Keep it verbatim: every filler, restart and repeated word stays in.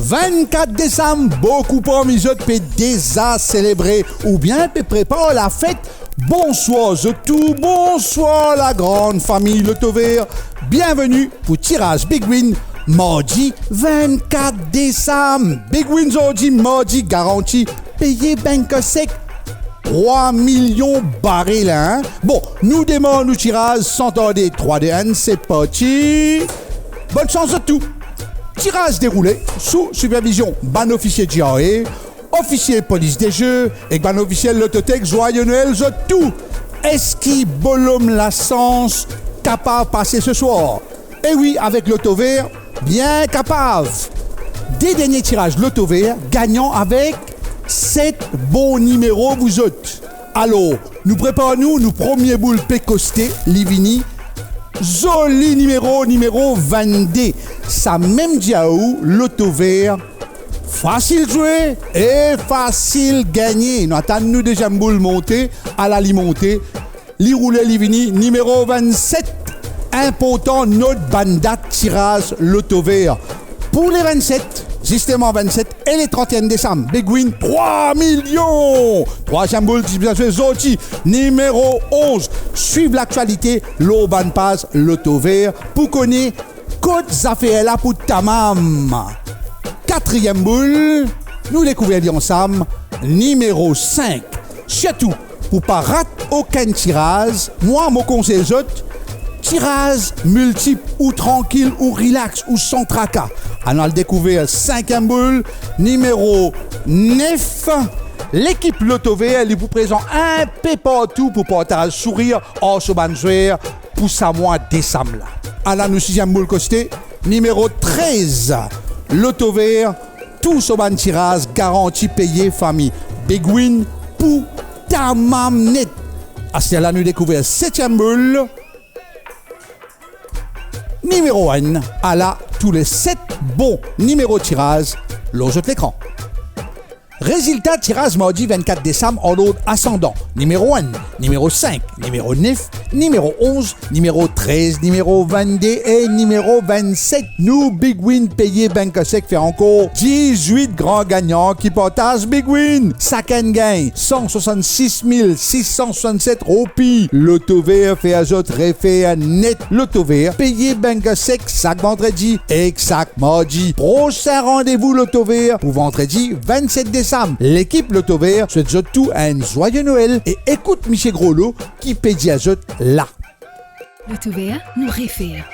Vennkat desam, boukou parmi zot pe deza selebre oubien pe prepar lafet. Bonswar zot tou, bonswar lagran fami Lotover. Bienveni pou tiraz Big Win, mardi vennkat desam. Big Win zordi mardi, garanti peye bank sek trwa milion bare la, hein? Bon, nou demar nou tiraz san tarde, trwa, de, enn, se parti. Bonn sans zot tou. Tiraz deroule sou sipervizion bann ofisie G R A, ofisie polis de ze ek bann ofisiel Lototek. Zwaye Nwel zot tou. Eski bolom lasans kapav pase seswar? E wi, avek Lotover, bien kapav. De dernie tiraz Lotover gagnan avek set bon nimero pou zot. Alor, nou prepar nou, nou premie boul pe koste, li vini. Zoli nimero, nimero vennde. Samem dir ou, Lotover, fasil zwe e fasil gagne. Nou atann nou deziem boul monte, ala li monte. Li roule, li vini, nimero vennset. Inportan, not bann dat tiraz Lotover. Pou le vennset, zisteman vennset e le trant-e-enn desam, Big Win trwa milion. Trwaziem boul ti bizin zwe zordi, nimero onz. Swiv laktialite lor bann paz Lotover pou kone kot zafer la pou tamam. Katriem boul, nou dekouver li ansam, nimero sink. Sirtou, pou pa rat okenn tiraz, mwa mo konsey zot, tiraz miltip, ou trankil, ou rilax, ou san traka. Ann al dekouver sinkiem boul, nimero nef. Lekip Lotover, li pou prezan inpe partou pou partaz sourir ar so bann zwer pou sa mwa desam la. Ala nou siziem boul koste, nimero trez. Lotover, tou so bann tiraz garanti peye fami. Big Win pou tamam net. Aster la nou dekouver setiem boul, nimero enn. Ala tou le set bon nimero tiraz lor zot lekran. Rezilta tiraz mardi vennkat desam an lord asandan: nimero enn, nimero sink, nimero nef, nimero onz, nimero trez, nimero vennde e nimero vennset. Nou Big Win peye bank sek fer ankor dizwit gran gagnan ki partaz Big Win. Sakenn gagn san swasannsis mil sis san swasannset roupi. Lotover fer zot refer net. Lotover peye bank sek sak vandredi ek sak mardi. Prosin randevou Lotover pou vandredi vennset desam. Lekip Lotover swet zot tou enn zwaye Nwel e ekout Misie Grolo ki pe dir zot la. Lotover, nou refer.